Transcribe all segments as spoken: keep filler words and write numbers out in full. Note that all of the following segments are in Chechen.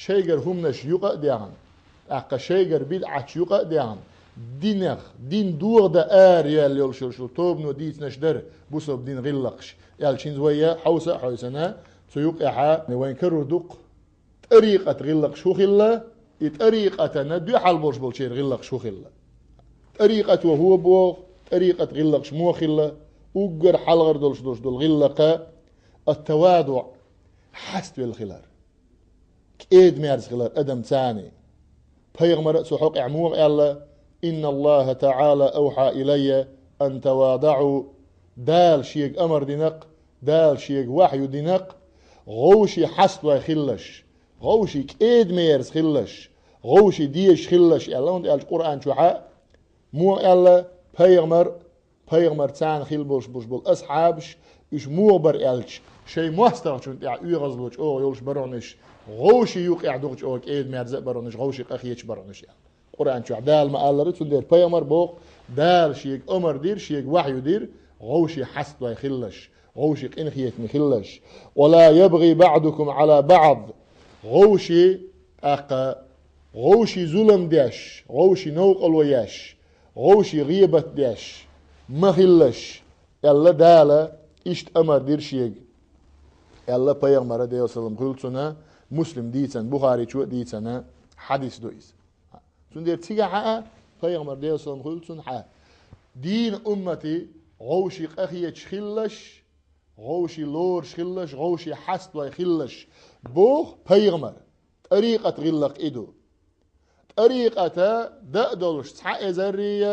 Шайгара хӀуманаш юкъа а даьхна, тӀаккха шайгара бидӀаташ юкъа а даьхна, динах, дин догӀа дан ара яьлла йолуш йолу тобано дийцинарш дара бусалба дин гӀиллакхаш, аьлча хӀинца вай хьовса а хьовсана, цу юкъехьа вайн карор ду-кх тӀарикъат гӀиллакхаш хӀун хилла, и тӀарикъатана дуьхьал болуш болчеран гӀиллакхаш хӀун хилла. ТӀарикъато хӀун боху, тӀарикъат гӀиллакхаш муха хилла, уггар хьалхара долуш долуш долу гӀиллакха ат-таваду, хьаставелла хилар. КӀеда-мерза хилар адам царний. Пайхамара а цу хьокъехь муха аьлла: «Инна Аллаха таӀала авхьа илайя ан тавадаӀу». Дала шега амар дина-кх, Дала шега вахью дина-кх, гӀовший хьаставой хилалаш, гӀовший кӀеда-мерза хилалаш, гӀовший дезаш хилалаш аьлла, хӀунда аьлча Къуръан чохьа муха аьлла, пайхамар, пайхамар царна хилла болуш болуш болу асхьабаш, уьш муха бара аьлча, шайн мостагӀчунна тӀехь оьгӀазло чӀогӀа йолуш бара хьуна уьш, гӀовший юкъехь дукха чӀогӀа кӀеда-мерза а бара хьуна уьш, гӀовший къахеташ бара хьуна уьш аьлла. Къуръан чохь Дала ма-аллара, цундела пайхамар боху, Дала шега амар дира, шега вахью дира, гӀовший хьаставой хилалаш, гӀовший къинхетаме хилалаш. «Ва ла ябгӀи баӀдукум Ӏала баӀд». ГӀовший, тӀаккха, гӀовший зулам деш, гӀовший новкъарло еш, гӀовший гӀийбат деш ма хилалаш, аьлла Дала, иштта амар дира шега, аьлла пайхамара, Делан салам хуьлу цунна, Муслим дийцина, Бухаричо а дийцина хьадис ду иза. Цундела цигахьа а пайхамар, Делан салам хуьлу цунна, хьа дийна уммате гӀовший къахеташ хилалаш, гӀовший лоруш хилалаш, гӀовший хьаставой хилалаш, боху пайхамар. ТӀарикъат гӀиллакх и ду. ТӀарикъата дан а долуш цхьа эзаррий,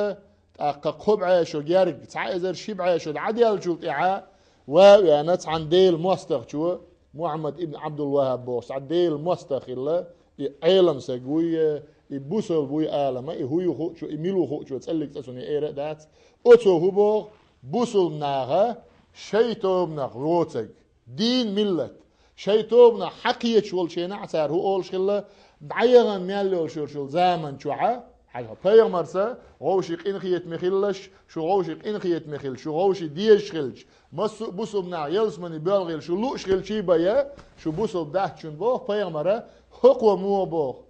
тӀаккха кхо бӀе шо герга, цхьа эзар ши бӀе шо дӀадаьллачул тӀаьхьа, ва а веана цхьана Делан мостагӀчо, Мухьаммад ибн Ӏабдул-ВахӀаб бохуш цхьа Делан мостагӀа хилла, и Ӏелам саг вуй, и бусалба вуй алама, и хӀун ю хуучо, и мила ву хуучо цӀаллиг цӀа цунна эра а дац. Оцо хӀун боху, бусалба наха шайн тобанах воцург, дийна миллат, шайн тобанах хьакхеташ волчу хенахь цара хӀун олуш хилла, дӀаяхана мел йолуш йолу заман чохьа, хьажа, пайхамарца гӀовший къинхетаме хилалаш, шу гӀовший къинхетаме хилча, шу гӀовший дезаш хилча, массо а бусалба нах ялсамане боьлхийла шу лууш хилчий бая, шу бусалба дац шуна боху пайхамара, хӀокхо муха боху.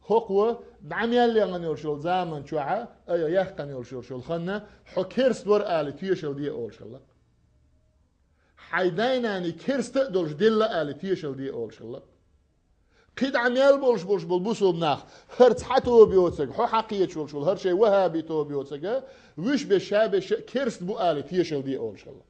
ХӀокхо дӀа мел яхана йолуш йолу заман чохьа, айхьа яхкана йолуш йолуш йолу ханна, хьо керст вара али тешал де олуш хилла. Хьайн дай-наний керста а долуш делла али тешал де олуш хилла. КхидӀа мел болуш болуш болу бусалба нах, хӀара цхьа тоба йоцург, хьо хьакхеташ волуш волу, хӀара шайн вахаби тоба йоцург, вуьш беш, ша беш а керст бу али тешал де олуш хилла.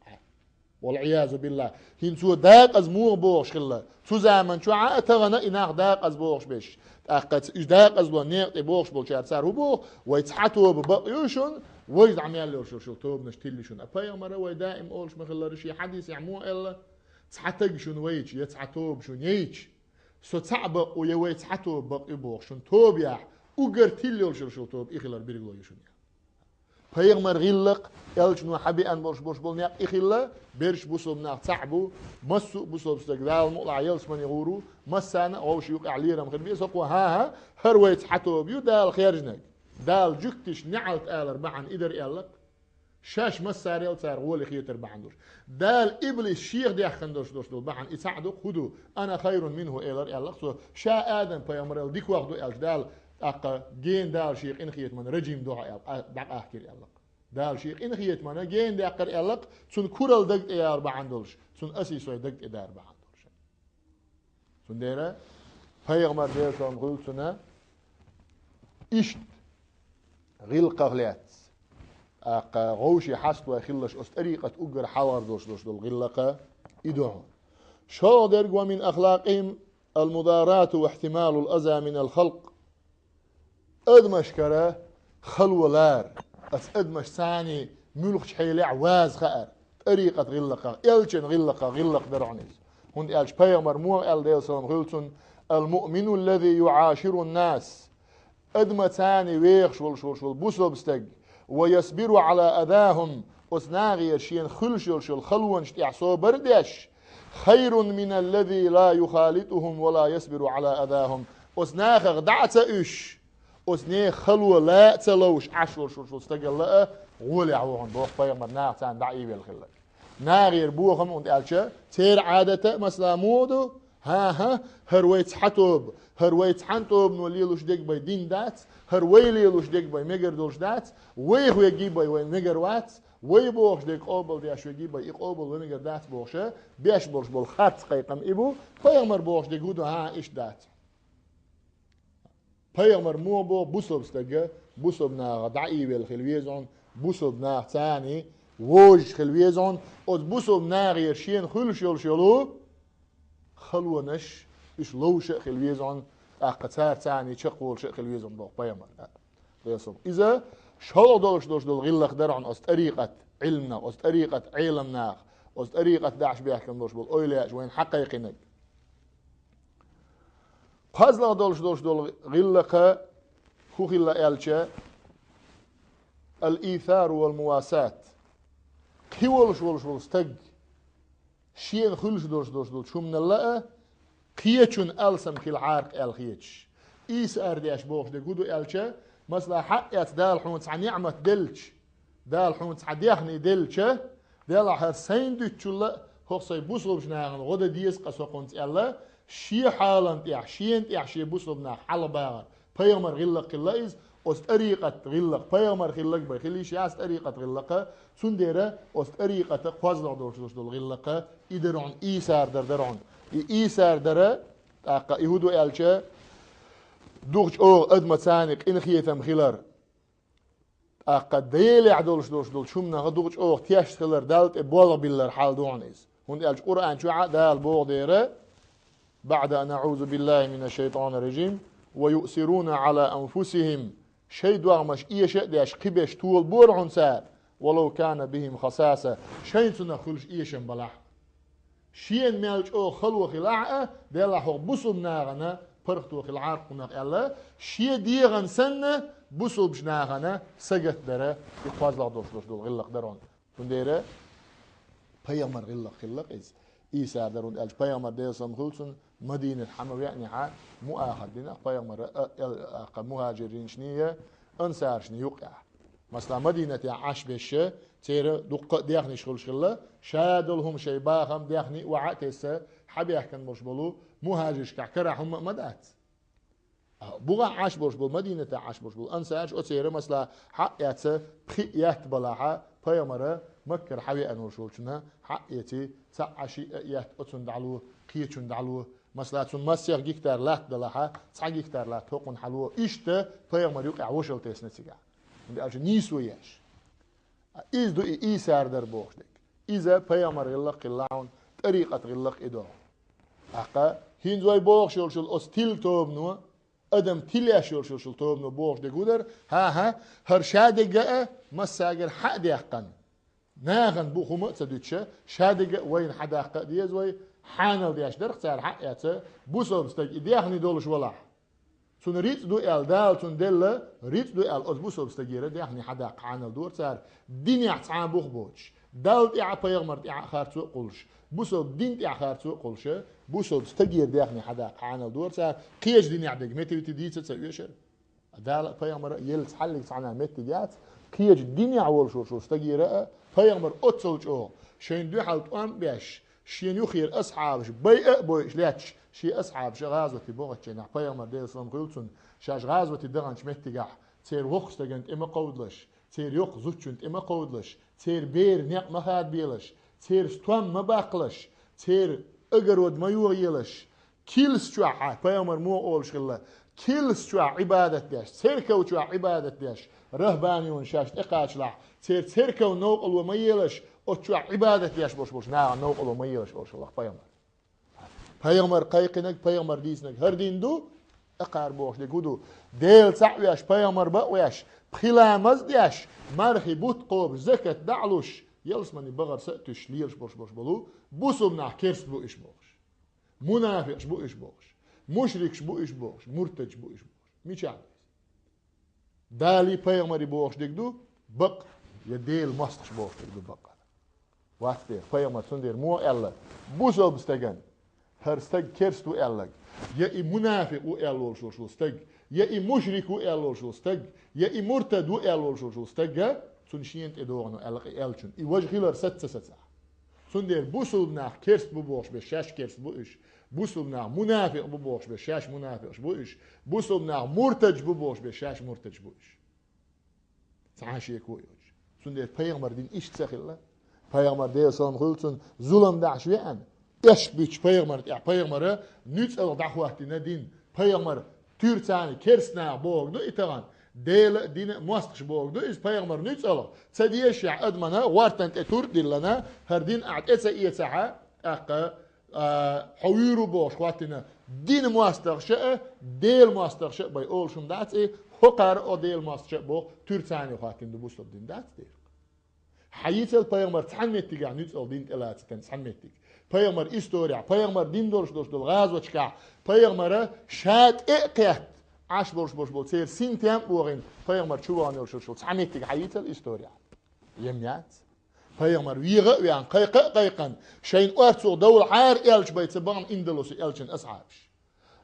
Вал-Ӏиязу биллахӀ. ХӀинца цо дакъаза муха бохуш хилла. Цу заман чохьа а тахана и нах дакъаза бохуш беш. ТӀаккха ца-, уьш дакъазло некъа тӀе бохуш болчара цара хӀун боху, вай цхьа тоба бакъ ю шуна, важа дӀа мел йолуш йолу тобанаш тилли шуна. А пайхамара вай даим олуш ма хиллара, шен хьадисехь муха аьлла, цхьа таг шуна вайча, я цхьа тоба шуна яйча, со цхьаъ бакъ ву, я вай цхьа тоба бакъ ю боху шуна тоба яхь, уггар тилла йолуш йолу тоба и хилар билгало ю шуна. Пайхамар гӀиллакх, элчано хьабеана болуш болуш болу некъ и хилла, берш бусалба нах цхьаъ бу, массо а бусалба стаг Дала мукъалахь ялсамане гӀур ву, массарна а гӀовши юкъехь лерам хир бе, со кхо хӀан-хӀа, хӀара вай цхьа тоба ю Дала хержинарг. Дала жуьгтиш неӀалт алар бахьана и дара аьлла-кх. Шаьш массарел цара гӀоле хетар бахьана долуш. Дала иблис шех даьхкина долуш долуш долу бахьана и цхьаъ ду-кх, хӀун ду, «Ана хайрун минхӀу» элар аьлла-кх цо. Ша Адам-пайхамарел дикох ду аьлча Дала, тӀаккха гена Дала шен къинхетаман раджим ду хьо аьлла, дӀакъахкира аьлла-кх. Дала шен къинхетаман гена даьккхира аьлла-кх, цунна куралла даг тӀе яр бахьана долуш, цунна асий сой даг тӀе дар бахьана долуш. Цундела пайхамар, Делан салам хуьлу цунна, иштта гӀиллакхах лаьцна, тӀаккха гӀовший хьаставой хиллалаш оцу тӀарикъат уггар хьалхара долуш долуш долу гӀиллакха и ду хьуна. ШолгӀа дерг: «Ва мин ахлакъихим ал-мударату ва ихтималул аза минал халкъ». Адамашкара хало лар, аса адамаш царний муьлххачу хьелехь ваза хаар, тӀарикъат гӀиллакхах, элчан гӀиллакхах гӀиллакх дара хьуна иза. ХӀунда аьлча пайхамар муха аьлла, Делан салам хуьлу цунна: «Ал-муъмину аллази юӀаширун нас». Адма царний вехаш волуш волуш волу бусалба стаг, «ва ясбиру Ӏала азахум», оцу нахера шена хуьлуш йолуш йолу халонаш тӀехь собар а деш, «хайрун мин аллази ла юхалитугьум ва ла ясбиру Ӏала азахум». Оцу нахах дӀа а ца уьш, оцу нехан хало ла а ца ловш Ӏаш волуш волуш волу стагалла а гӀолехь ву хьуна боху пайхамар, наха царна дӀа а ийвелла хилларг. Нахера бохам, хӀунда аьлча церан Ӏадата а масала муха ду, ХӀан-хӀа, хӀара вай цхьа тоба, хӀара вай цхьан тобано лелуш дерг бен дин дац, хӀара вай лелуш дерг бен мегар долуш дац, вайх вегий бен вай мегар вац, вай бохуш дерг къобалдеш вегий бен и къобал вай мегар дац бохуша, беш болуш болу харц кхайкхам и бу, пайхамар бохуш дерг хӀун ду, хӀан, иштта дац. Пайхамар муха боху, бусалба стага бусалба нахах дӀаийвелла хила веза хьуна, бусалба наха царний вожаш хила веза хьуна, оцу бусалба нахера шена хуьлуш йолуш йолу халонаш, уьш ловша а хила веза хьуна, тӀаккха цара царний чекхволуш а хила веза хьуна боху пайхамар. Иза шолгӀа долуш долуш долу гӀиллакх дара хьуна оцу тӀарикъат Ӏилманах, оцу тӀарикъат Ӏеламнаха, оцу тӀарикъат дахьаш бехкам долуш болу ойла яьш вайна хьакхайкхинарг. КхозлагӀа долуш долуш долу гӀиллакха хӀун хилла аьлча, ал-исару вал-мувасат. Кхин волуш волуш волу стаг шена хуьлуш долуш долуш долчу хӀуманал а кхечун алсам хила Ӏаракх аьлла хеташ. Исар деш бохуш дерг хӀун ду аьлча, масала, хьаъ эцна Дала хьуна цхьа ниӀмат делча, Дала хьуна цхьа дехний делча, делахь хӀара сайна дуьтучул а хӀокху сайн бусалбачу нахана гӀо дан деза-кх аса хӀокхуьнца аьлла, шен хьалан тӀехь, шена тӀехь шен бусалба нах хьалхабахар. Пайхамар гӀиллакх хилла иза, оцу тӀарикъат гӀиллакх, пайхамар хилларг бен хила йиш яц тӀарикъат гӀиллакха, цундела оцу тӀарикъата кхозлагӀа долуш долуш долу гӀиллакха и дара хьуна, исар дар дара хьуна. И исар дара, тӀаккха и хӀун ду аьлча, дукха чӀогӀа адамаца къинхетам хилар. ТӀаккха Делехь долуш долуш долчу хӀуманах дукха чӀогӀа тешна хилар, Далла тӀе болх биллар хьал ду хьуна иза. ХӀунда аьлча Къуръан чохь а Дала боху дера: «БаӀда ан аӀузу биллахӀи мина шшайтӀани рражим, ва юъсируна Ӏала анфусихӀим». Шайн догӀмаш эша а деш, кхиберш толабора хьуна цара, «валав кана бихӀим хасаса», шайна цунах хуьлуш эшам балахь а. Шена мел чӀогӀа хало хилахь а, делахь хӀокху бусалба нахана паргӀато хила Ӏаракх хьуна аьлла, шен дегӀан санна бусалбачу нахана сагатдара и кхозлагӀа долуш долуш долу гӀиллакх дара хьуна. Цундела пайхамар гӀиллакх хилла-кх иза. Исар дара хьуна аьлча, пайхамар, Делан салам хуьлда цунна, Мадинат хьа ма веанехь а, муахат дина-кх пайхамара а, а, а, а, мухӀажиринашний а, ансарашний юккъехь. Масала, Мадинатехь Ӏаш беш, церан дуккха а дехнеш хуьлуш хилла, ша долу хӀума, шайн бахам, дехний а охьа а тесна, хьабаьхкина болуш болу мухӀажиршкахь карахь хӀумма а ма дац. БухӀа Ӏаш болуш болу, Мадинатехь Ӏаш болуш болу ансараш, оцеран, масала, хьаъ эцна пхиъ етт балахь а, пайхамара Маккара хьавеана волуш волчунна хьаъ эций, цхьаъ, шиъ а етт, оцунна дӀало, кхечунна дӀало, масала, цунна массех гектар латта далахь а, цхьа гектар латта хӀокхунна хьало, иштта пайхамар юкъехь вошал тесна цигахь. ХӀунда аьлча нийсо еш. Иза ду и исар дар бохуш дерг. Иза пайхамар гӀиллакх хилла хьуна, тӀарикъат гӀиллакх и ду. ТӀаккха хӀинца вай бохуш йолуш йолу оцу тилла тобано, адам тилла еш йолуш йолуш йолу тобано бохуш дерг хӀун дара? ХӀан-хӀа, хӀара шадерг а массаьргара хьа а даьккхина, нахана бу хӀума а ца дуьтуша, шадерг а вайна хьадаккха а деза вай, хьанал деш дара-кх цара хьаъ эцна, бусалба стаг и дехний долуш валахь. Цунна рицкъ ду аьлла, Дала цунна делла рицкъ ду аьлла, оцу бусалба стагера дехний хьадаккха хьанал дора цара, динехь цхьа а бух боцуш, Далла тӀехь а, пайхамар тӀехь а харцо а кхуллуш, бусалба дин тӀехь харцо а кхуллуша, бусалба стагера дехний хьадаккха хьанал дора цара, кхечу динехь дерг метта-витта дийца а ца оьшура. Дала а, пайхамара а елла цхьаллиг цхьана меттиг яц, кхечу динехь волуш волуш волу стагера а, пайхамар оццул чӀогӀа, шайна дуьхьал тӀом а беш, шена юххера асхьабаш байа а бойуш лаьтташ, шен асхьабаш а гӀазоте бохучченахь, пайхамар, Делан салам хуьлда цунна, шаьш гӀазоте даханчу меттигахь, церан воккхачу стагана тӀе ма кховдалаш, церан йоккха зудчунна тӀе ма кховдалаш, церан беран некъ ма хадабелаш, церан стом ма баккхалаш, церан огород ма йохаелаш, килс чохь, пайхамар муха олуш хилла, килс чохь Ӏибадат деш, церков чохь Ӏибадат деш, рахьбанийна шаьш тӀекхачалахь, церан церковна новкъарло ма елаш, оцу чохь Ӏибадат деш болуш болчу нахана новкъарло ма елаш олуш хилла пайхамар. Пайхамар кхайкхинарг, пайхамар дийцинарг хӀара дин ду, акхар бохуш дерг хӀун ду? Дела цхьаъ веш, пайхамар бакъ веш, пхи ламаз а деш, мархи бутт кхобуш, закат дӀа а луш, ялсамани бахар са а туьсуш лелаш болуш болуш болу бусалба нах керста бу уьш бохуш. Мунафикъаш бу уьш бохуш, мушрикаш бу уьш бохуш, муртадаш бу уьш бохуш. Мичахь ду иза? Далий, пайхамарий бохуш дерг ду бакъ, я Делан мостагӀаш бохуш дерг ду бакъ? Вац дера, пайхамар цундела муха аьлла, бусалба стагана, хӀара стаг керста ву аьлларг, я и мунафикъ ву аьлла волуш волу стаг, я и мушрик ву аьлла волуш волу стаг, я и муртад ву аьлла волуш волу стага, цунна шена тӀедогӀур ду аьлла къа аьллачунна, и важа хилар саца ца сацахь. Цундела бусалба нах керста бу бохуш беш, шаьш керста бу уьш. Бусулба нах мунафикъ бу бохуш беш, шаьш мунафикъаш бу уьш. Бусулба нах муртадаш бу бохуш беш, шаьш муртадаш бу уьш. Цхьа шеко йоцуш. Цундела пайхамар дин иштта ца хилла. Пайхамар, Делан салам хуьлда цунна, зулам дахьаш веана. Эш буьтуш пайхамар тӀехь, пайхамара нуьцкъала дӀахӀоттийна дин. Пайхамар туьрцани керстанаха боху ду и тахана. Дела а, дина а мостагӀаш боху ду иза пайхамар нуьцкъала. Ца дезаш адамана гӀортан тӀе тур а диллина, хӀара дин ахь тӀе ца эцахьа, тӀаккха а, хьо вуьйр ву бохуш хӀоттийна дина мостагӀаша а, Делан мостагӀаша а бай олуш хӀума дац и, хӀокхара а Делан мостагӀаша а боху, туьрцани хӀоттийна ду бусулба дин дац дера. Хьан йицал пайхамар цхьана меттигехь нуьцкъала дин тӀелацитан цхьана меттиг? Пайхамар история, пайхамар дин долуш долуш долу гӀазоташкахь, пайхамара ша тӀе а кхетта, Ӏаш болуш болуш болу церан синтем а бохийна, пайхамар чу вахана йолуш йолуш цхьа меттиг хьан йицал история? Ем яц. Пайхамар вегӀа а веана, кхайкха а кхайкхана, шайна орцах довла хьара аьлча бай ца бахана Индалуси аьллачун асхьабаш.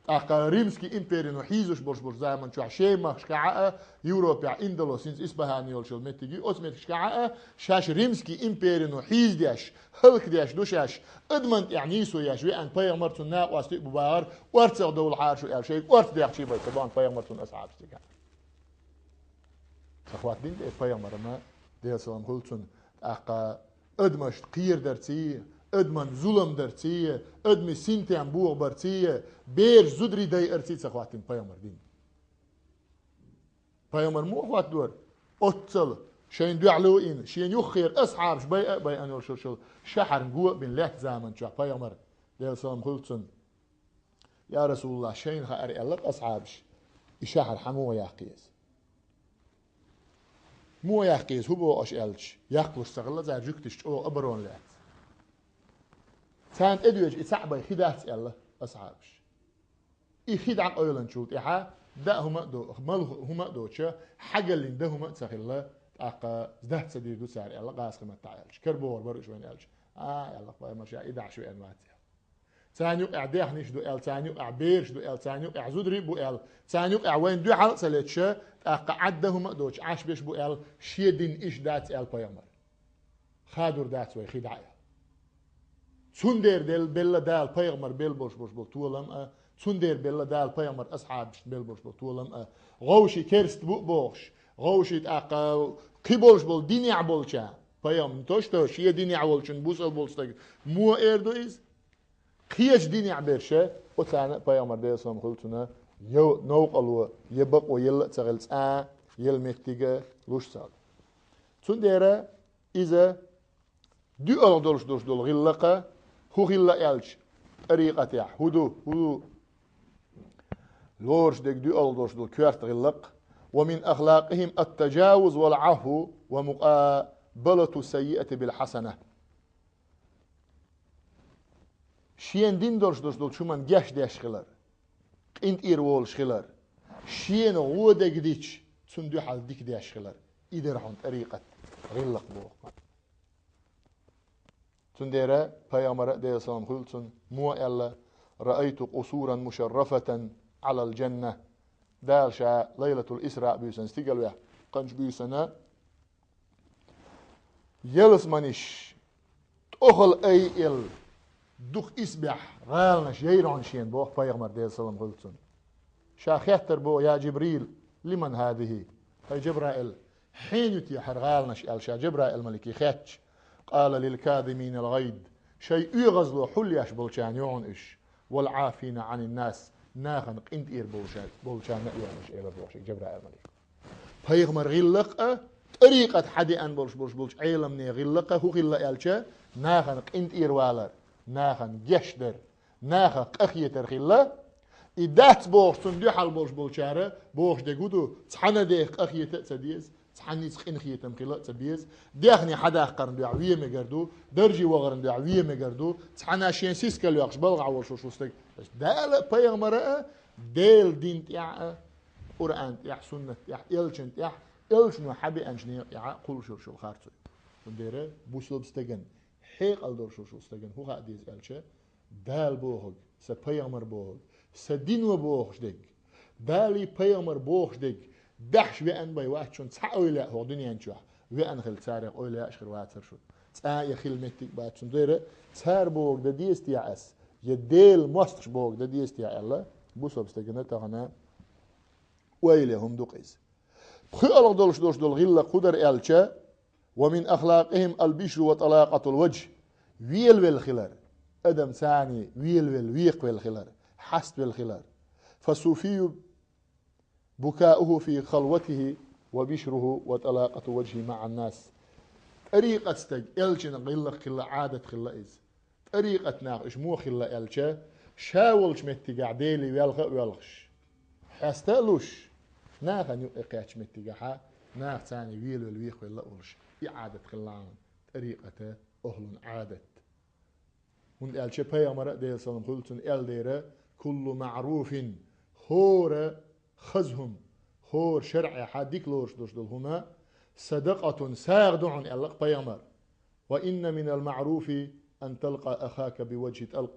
ТӀаккха Римский империно хьийзаш болуш болчу заман чохь Шемахашкахьа а, Европехь Индалус, хӀинца Исбахьан йолчу меттиге, оцу меттигашкахьа а, шаьш Римский империно хьийзадеш, хӀаллакдеш ду шаьш, адаман тӀехь нийсо еш веана пайхамар, цунна накъостий а бу бахар, орцах довла хьара шу аьлла, шайга орца дехчий бай ца бахана пайхамар, цунна асхьабаш цигахь. Ца хӀоттийна тӀе пайхамарна, Делан салам хуьлда цунна, тӀаккха адамашна кхерадарций, адаман зулам дарций, адамийн синтем бохабарций, бераш зударий дайарций ца хӀоттийна пайхамар дин. Пайхамар муха хӀоттадора? Оццал шайна дуьхьал а йина, шена юххера асхьабаш байа а байина йолуш йолу шахьарна го а бина лаьтта заман чохь пайхамар, Делан салам хуьлда цунна. Я Расулаллах, шайна хаьара, аьлла асхьабаш, и шахьар хьан муха яккха еза? Муха яккха еза, хӀун боху аша аьлча, яккхалуш ца хилла цара жуьгташ чӀогӀа оборона лаьцна. Царна тӀедоьжу и цхьаъ бай хи дац аьлла асхьабаш. И хи дӀакъевланчул тӀаьхьа даа хӀума а до-, мала хӀума а доцуша, хьагаллин дан хӀума а ца хилла, тӀаккха дац ца дийр ду цара аьлла, гӀазкхи маттахь аьлча. Карабохур бара уьш вайна аьлча. А, аьлла пайхамара, ша и дахьаш веана вац аьлла. Царна юкъахь дехнаш ду аьлла, царна юкъахь бераш ду аьлла, царна юкъахь зударий бу аьлла, царна юкъахь вайна дуьхьал а ца леташа, тӀаккха Ӏадда хӀума а доцуш Ӏаш беш бу аьлла, шен дин иштта дац аьлла пайхамар. Хадур дац вай хи дӀа аьлла. Цундела дел-, белла Дала пайхамар бел болуш болуш болу толам а, цундела белла Дала пайхамар асхьабашна бел болуш болу толам а, гӀовши керста бу а бохуш, гӀовши тӀаккха кхин болуш болу динехь болча, пайхамар, то, что шен динехь волчун бусал болу стаг, муха эр ду иза? Кхечу динехь берша, оцарна а пайхамар, Делан салам хуьлда цунна, я новкъарло, я бакъо елла а ца хилла, цкъа а елла меттиг а луш ца хилла. Цундела иза дуьалгӀа долуш долуш долу гӀиллакх а, хӀун хилла аьлча, тӀарикъатехь хӀун ду, хӀун ду лоруш дерг дуьалгӀа долуш долу коьрта гӀиллакх. Ва мин ахлакъихим ат-тажавуз вал Ӏафу ва мукъабалату саййиати бил хьасана. Шена дин долуш долуш долчу хӀуманна геч деш хилар, къинтӀера волуш хилар, шена гӀо дерг дича, цунна дуьхьал дика деш хилар. И дара хьуна тӀарикъат, гӀиллакх боху. Цундела пайхамара, Делан салам хуьлда цунна, муха аьлла: «Раайту къусуран мушаррафатан Ӏалал джанна». Дала ша Лайлатул Исраъ буьйсанна стигала ваьккхинчу буьйсанна ялсаманиш тӀехула айъелла дукха исбаьхьа гӀаланаш яйра хьуна шена, боху пайхамар, Делан салам хуьлда цунна. Ша хеттара боху: «Я Джибрил, лиман хӀазихи?» «ХӀай Джабраил, хьенан ю те хӀара гӀаланаш?» аьлла ша Джабраил-малике хеттача, «Къала лил казиминал гӀайз», шайн оьгӀазло хьулъеш болчарна ю хьуна уьш, «вал Ӏафина Ӏанин нас», нахана къинтӀера болуша-, болчарна а ю хьуна уьш, элира боху шега Джабраил-малике. Пайхамар гӀиллакх а, тӀарикъат хьадеана болуш болуш болчу Ӏеламне гӀиллакх а хӀун хилла аьлча, нахана къинтӀера валар, нахана гечдар, нахах къахетар хилла. И дац бохуш, цунна дуьхьал болуш болчара бохуш дерг хӀун ду: цхьана а дех къахета а ца деза, цхьанница къинхетам хила а ца беза, даьхни хьадаккхарна дуьхьа вен мегар ду, даржий вахарна дуьхьа вен мегар ду, цхьана а шен сискал йоккхуш балгӀахь волуш волуш ву стаг. Дала а, пайхамара а, Делан дин тӀехь а, Къуръан тӀехь, суннат тӀехь, элчан тӀехь, элчано хьабеанчу некъа тӀехь а кхуллуш йолуш йолу харцо ю. Цундела бусалба стагана, хьекъал долуш волуш волу стагана хӀун хаа деза аьлча, Дала бохург, сан пайхамар бохург, сан дино бохуш дерг, Далий пайхамар бохуш дерг дахьаш веана бай вац шуна цхьа эвлаяъ хӀокху дуьнен чохь, веана хилла царех эвлаяаш хир вацара шуна. Цкъа а хила меттиг бац шуна. Цундела цара бохург дан деза те ас? я Дела мостагӀчо бохург дан деза те аьлла, бусалба стагана тахана ойла е хӀума ду-кх иза. ПхоьалгӀа долуш долуш долу гӀиллакх хӀун дара аьлча, ومن أخلاقهم البشر وطلاقة الوجه, велавелла хилар, адам царний велавелла, векхавелла хилар, хьаставелла хилар. فالصوفي بكاؤه في خلوته وبشره وطلاقة وجهه مع الناس. ТӀарикъат стаг элчанан гӀиллакх хилла, Ӏадат хилла иза. ТӀарикъат нах уьш муха хилла аьлча, ша волчу меттигехь Деле велха а воьлхуш, хьеста а луш, нахана юкъе кхеттачу меттигехьа, наха царний велавелла, векхавелла а волуш, и Ӏадат хилла тӀарикъата охӀлун Ӏадат. ХӀунда аьлча пайхамара а, Делан салам хуьлда цунна, аьлла дера: كل معروف, хӀора хаза хӀума, хӀора шарӀехьа дика лоруш долуш долу хӀума, صدقة, сагӀа ду хьуна, аьлла-кх пайхамара. وإن من المعروف أن تلقى أخاك بوجه طلق.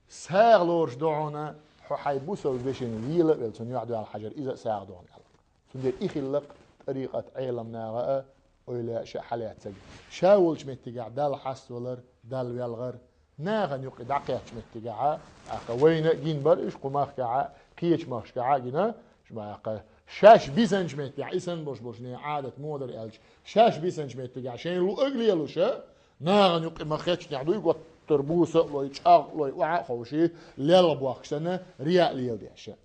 СагӀа лоруш ду хьуна, хьо хьайн бусалба вешина лела а велла, цунна юьхь-дуьхьал хьажар, иза а сагӀа ду хьуна, аьлла. Цундела и хилла-кх тӀарикъат Ӏеламнаха а, ойла а ша хьалаьцнарг. Ша волчу меттигехь Далла хьаставалар, Далла велхар, нахана юкъе дӀакхеттачу меттигехьа, аьлла, вайна а гина бара уьш кху махкахьа, кхечу махкахьа а гина, шу ма аьлла, шаьш бисинчу меттигехь, и санна болуш болчу нехан Ӏадат муха дара аьлча, шаьш бисинчу меттигехь шайна луъург лелош а, нахана юкъе ма-хеттачу нехан дуй, готтара буса а лой, чӀагӀ а лой, охьа а ховший, лелха бохкуш санна, рияъ а леладеш а.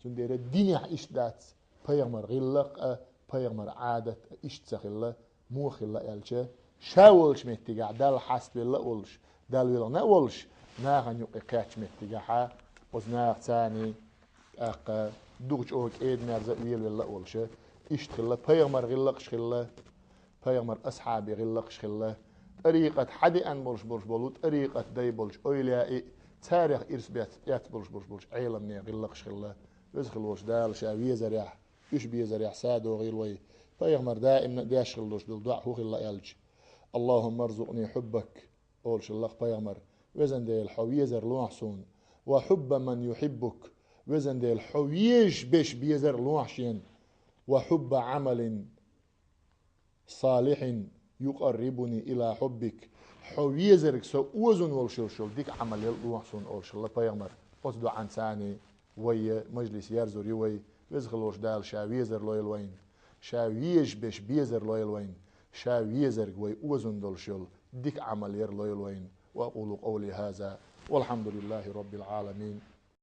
Цундела динехь иштта дац, пайхамар гӀиллакх а, пайхамар Ӏадат а иштта ца хилла, муха хилла аьлча, ша волчу меттигехь Далла хьаставелла а волуш, Далла велхана а волуш, нахана юкъе кхеттачу меттигехьа, оцу наха царний, тӀаккха, дукха чӀогӀа кӀеда-мерза а велавелла а волуш, иштта хилла, пайхамар гӀиллакхаш хилла, пайхамар асхьабий гӀиллакхаш хилла, тӀарикъат хьадеана болуш болуш болу, тӀарикъат дай болчу ойла а, царех ирс бец, эцна болуш болуш болчу Ӏеламнехан гӀиллакхаш хилла. Веза хилла волчу Дала ша везарехь, уьш безарехь садогӀийла вай, пайхамар даимна а деш хилла долуш долу доӀа хӀун хилла аьлча: اللهم ارزقني حبك, олуш хилла-кх пайхамар, везан Дела, хьо везар лохьа суна, وحب من يحبك, везан Дела, хьо везаш берш безар лохьа шена, وحب عمل صالح يقربني إلى حبك, хьо везарг со озун волуш йолуш йолу дика Ӏамал яла лохьа суна, олуш хилла пайхамар. Оцу доӀанца царний вай мажлис ерзор ю вай, веза хилла волчу Дала ша везар лойла вайна, ша везаш берш безар лойла вайна, ша везарг вай озун долуш йолу дика Ӏамал яр лойла вайна. وأقول قولي هذا والحمد لله رب العالمين.